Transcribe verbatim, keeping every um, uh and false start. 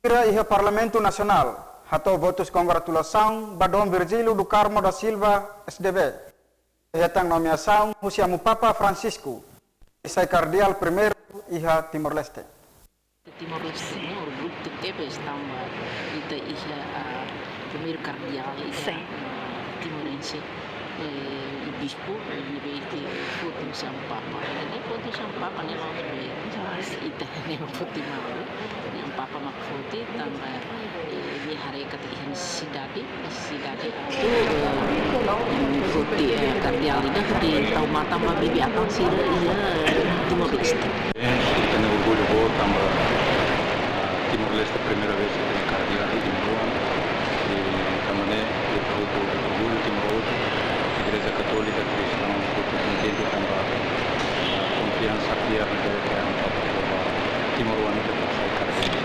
Sira iha Parlamentu Nasionál hato'o votus kongratulasaun ba Dom Virgílio do Carmo da Silva, S D B, hetan nomeasaun husi Amu Papa Francisco, sai kardeál primeiru iha Timor-Leste. Timor-Leste ne'e orgullu tebes tanba ita iha, ah, primeiru kardeál iha, ah, timorense, eh, i bispu, eh, ne'ebé ita foti husi Amu Papa. Ne'e foti husi Amu Papa ne'e la'ós be ita ne'e foti malu. Ne'e Amu Papa mak foti tanba, eh, nia haree katak iha nesesidade, nesesidade atu, eh, foti, eh, kardeál ida hodi tau matan ba bibi-atan sira iha, eh, Timor-Leste. Ita-nia orgullu boot tanba, ah, Timor-Leste primeira vez iha kardeál iha Timor-Leste. I tanba ne'e, ita hotu orgullu, Timor hotu, Igreja Katólika, kristaun hotu kontente tanba, ah, konfiansa fiar ne'ebé ke Amu Papa fó ba timoroan ida atu sai kardeál.